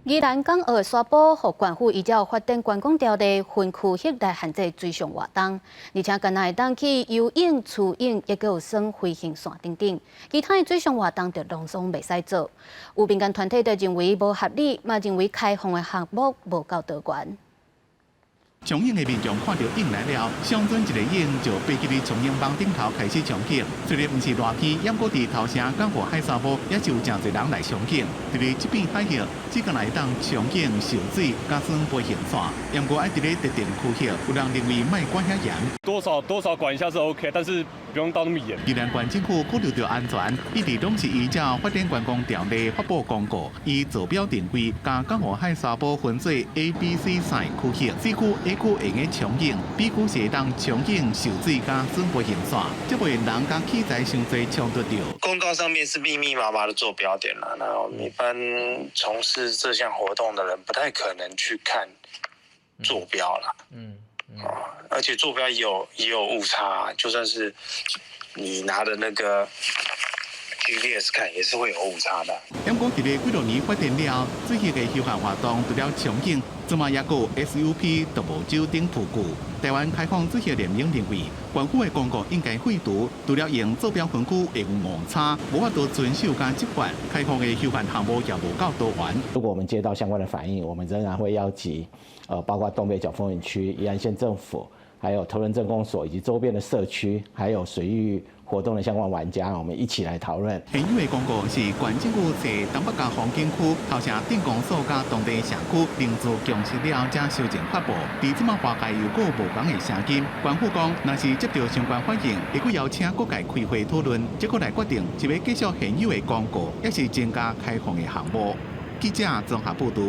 宜蘭港澳的沙埔，予縣府依照發展觀光條例分區域來限制水上活動，而且干焦會當去游泳、泅泳，抑閣有耍飛行傘等等，其他的水上活動就攏總袂使做。有民間團體就認為無合理，嘛認為開放的項目無夠多元。衝湧的民眾看著湧來了，相準一个湧就爬去佇衝湧網頂頭開始衝擊。雖然毋是熱天，毋過佇頭城港澳海沙埔也是有誠濟人來衝擊。佇咧這片海域，只干焦會當衝湧、泅水、佮耍飛行傘，毋過愛佇咧特定區域，有人認為莫管遐嚴。多少多少管一下是 OK，但是不用到那麼嚴。宜蘭縣政府考慮著安全，一直攏是依照發展觀光條例發布公告，以坐標定位，將港澳海沙埔分做 A、B、C 三個區域，C 區 A 區會用衝湧，B 區是會當衝湧、泅水佮耍飛行傘，才袂人佮器材傷濟衝突著。公告上面是密密麻麻的坐標點啦，那我們一般從事這項活動的人不太可能去看坐標啦。而且坐標也有誤差，就算是你拿的那個 GPS 看也是會有誤差的。毋過佇咧幾多年發展了，水域的休閒活動除了衝湧，這馬也閣有 SUP 獨木舟等輔具。台灣開放水域聯盟認為，縣府的公告應該廢除，除了用坐標分區會有誤差，無法度遵守佮執法，開放的休閒項目也無夠多元。如果我們接到相關的反應，我們仍然會邀集，包括東北角風景區、宜蘭縣政府，還有頭城鎮公所以及周邊的社區，還有水域活動的相關玩家，我們一起來討論。現有的公告是縣政府在東北角風景區、頭城鎮公所佮當地社區凝聚共識了後，才修正發布。佇這馬外界又閣有無仝的聲音，縣府講，若是接著相關反應，會閣邀請各界開會討論，才閣來決定是欲繼續現有的公告，抑是增加開放的項目。記者綜合報導。